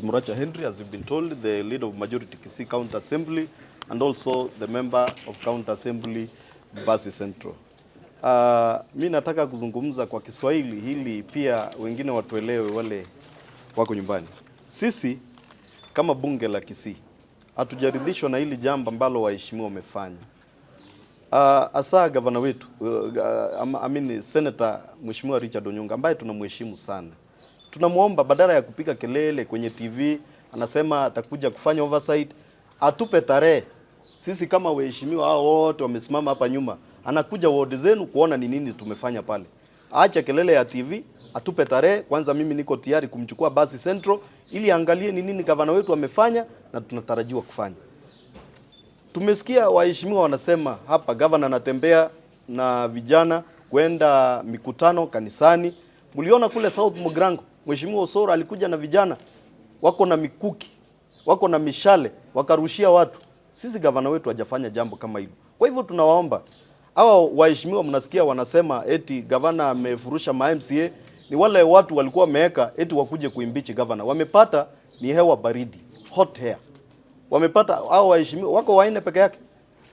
Muracha Henry, as you've been told, the leader of Majority Kisii County Assembly and also the member of County Assembly Basi Central. Mi nataka kuzungumza kwa Kiswahili ili pia wengine watuelewe wale wako nyumbani. Sisi kama bunge la Kisii hatujaridhishwa na hili jambo ambalo waheshimiwa wamefanya. Hasa gavana wetu, I mean Senator Mheshimiwa Richard Onyonka ambaye tunamheshimu sana. Tunamwomba badala ya kupiga kelele kwenye TV, anasema atakuja kufanya oversight, atupe tarehe. Sisi kama waheshimiwa hao wote wamesimama hapa nyuma, anakuja ward zenu kuona ni nini tumefanya pale. Aache kelele ya TV, atupe tarehe kwanza. Mimi niko tayari kumchukua basi Central ili angalie ni nini gavana wetu amefanya na tunatarajiwa kufanya. Tumesikia waheshimiwa wanasema hapa gavana anatembea na vijana kwenda mikutano kanisani. Mliona kule South Mugirango, Mheshimiwa Osoro alikuja na vijana wako na mikuki, wako na mishale, wakarushia watu. Sisi gavana wetu hajafanya jambo kama hilo. Kwa hivyo tunawaomba hawa waheshimiwa, mnasikia wanasema eti gavana amefurusha ma MCA, ni wale watu walikuwa wameweka eti wakuje kuimpeach gavana, wamepata ni hewa baridi, hot air wamepata. Hao waheshimiwa wako waine peke yake,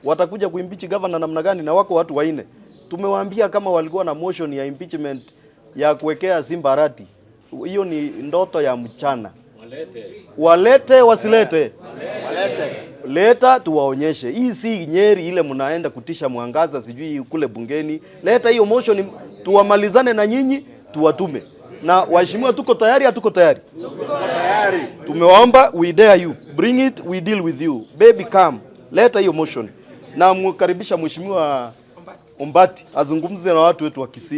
watakuja kuimpeach governor namna gani? Na wako watu waine. Tumewaambia kama walikuwa na motion ya impeachment ya kuwekea Simba Arati, hiyo ni ndoto ya mchana. Walete wasilete, leta tuwaonyeshe. Hii si Nyeri ile mnaenda kutisha mwangaza sijui kule bungeni. Leta hiyo motion tuwamalizane na nyinyi, tuwatume. Na waheshimiwa, tuko tayari, hatuko tayari? Tayari. Tumewaomba, we dare you, bring it, we deal with you. Baby come, leta hiyo motion. Na mkaribisha Mheshimiwa Ombati azungumze na watu wetu wa Kisii.